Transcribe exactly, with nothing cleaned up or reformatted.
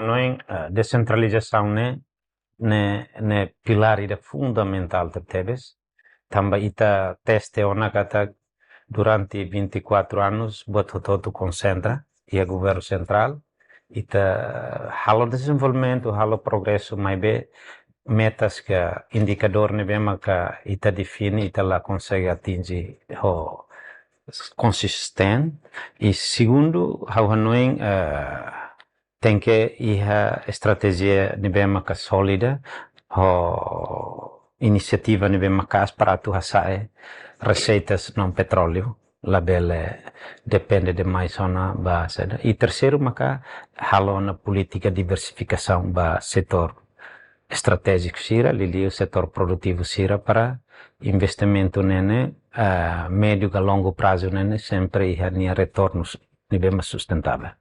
Hanoin, eh, desentralizasaun ne'e, ne'e, ne'e pilár ida fundamentál tebetebes. Tanba ita teste ona katak durante vinte e quatro anos, buat hotu-hotu konsentra iha governu sentrál. Ita halo dezenvolvimentu, halo progresu, maibé metas ka indikadór ne'ebé maka ita define, ita la konsege atinje ho konsistente. I segundu, ha'u hanoin, eh, tenke iha estratéjia ne'ebé maka sólida, ho inisiativa ne'ebé maka'as para atu hasa'e reseitas non petróleu, labele depende demais ona ba saida. I terseiru maka halo ona polítika diversifikasaun ba setór estratéjiku sira, liuliu setór produtivu sira para investimentu ne'e ne'e, ah, médiu ka longu prazu ne'e ne'e sempre iha nia retornus ne'ebé mak sustentável.